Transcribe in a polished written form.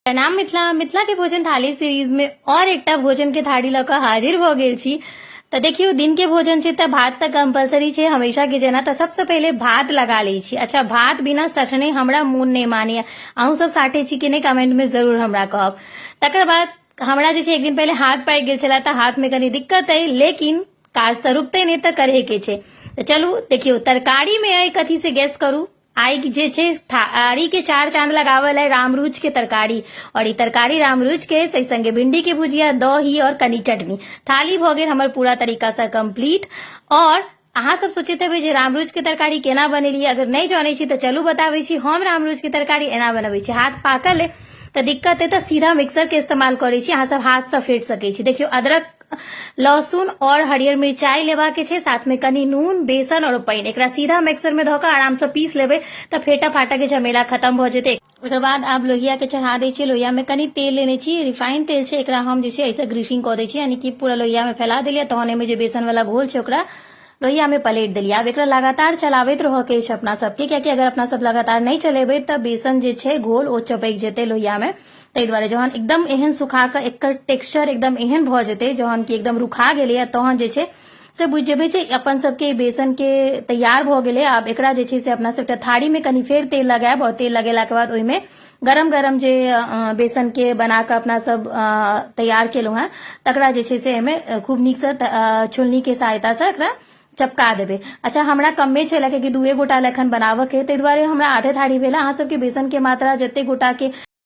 प्रणाम मिथिला। मिथिला के भोजन थाली सीरीज में और एकटा भोजन के थाली लऽ कऽ हाजिर भऽ गेल छी। तऽ देखियौ, दिन के भोजन छै तऽ भात तऽ कंपलसरी छै हमेशा के जेना। तऽ सबसँ पहिले भात लगा लै छी। अच्छा, भात बिना सठने हमरा मोन नहि मानैया। अहूँ सब साटे छी कि नहि, कमेंट में जरूर हमरा कहब। तकर बाद हमरा जे छै एक दिन पहिले हाथ पाकि गेल छलै, तऽ हाथ में कनी दिक्कत अइ, लेकिन काज तऽ रुकतै नहि, तऽ करहे के छै। तऽ चलू, देखियौ, तरकारी में अइ कथी से गेस करू। आइ जे छै थारी के चार चांद लगावल है रामरुच के तरकारी, और ई तरकारी रामरुच के ताहि संगे भिंडी के भुजिया, दही और कनी चटनी। थाली भऽ गेल हमर पूरा तरीका से कंप्लीट। और अहाँ सब सोचैत हेबै जे रामरुच के तरकारी केना बनेलियै। अगर नहि जानै छी तऽ चलू बताबै छी। हम रामरुच के तरकारी एना बनबै छी। हाथ पाकल है तऽ दिक्कत है, तऽ सीधा मिक्सर के इस्तेमाल करै छी, अहाँ सब हाथ से फेट सकै छी। देखियौ, अदरक, लहसुन और हरियर मिरचाई लेबाक के छै, साथ में कनी नून, बेसन और पानि। एकरा सीधा मिक्सर में धऽ कऽ आराम से पीस लेबै तऽ फेटा फाटा के झमेला खत्म भऽ जेतै। ओकर बाद आब लोहिया के चढ़ा दै छियै। लोहिया में कनी तेल लेने छी, रिफाइन तेल छै। एकरा हम जे छै एहिसँ ग्रीसिंग कऽ दै छी, यानी कि पूरा लोहिया में फैला देलियै। तहन एहिमे जे बेसन वाला घोल छै, ओकरा लोहिया में पलटि देलियै। आब एकरा लगातार चलाबैत रहऽ के अछि अपना सबके, कियाकि अगर अपना सब लगातार नहि चलेबै तऽ बेसन जे छै घोल, ओ चपकि जेतै लोहिया में। ताहि दुआरे जहन एकदम एहन सुखा कऽ एकर टेक्सचर एकदम एहन भऽ जेतै, जहन कि एकदम रुखा गेलैए, तहन जे छै से बुझि जेबै जे अपन सबके बेसन के तैयार भऽ गेलै। आब एकरा जे छै से अपना सब एकटा थारीमे कनि फेर तेल लगायब, आओर तेल लगेलाके बाद ओहिमे गरम गरम जे बेसन के बना कऽ अपना सब तैयार केलहुँ हेँ, तकरा जे छै से एहिमे खूब नीकसँ छोलनीके सहायतासँ एकरा चपका देबै। अच्छा, हमरा कमे छलै, कियाकि दुए गोटा लए एखन बनाबऽके, ताहि दुआरे हमरा आधे थारी भेल। अहाँ सबके बेसनके मात्रा जते गोटाके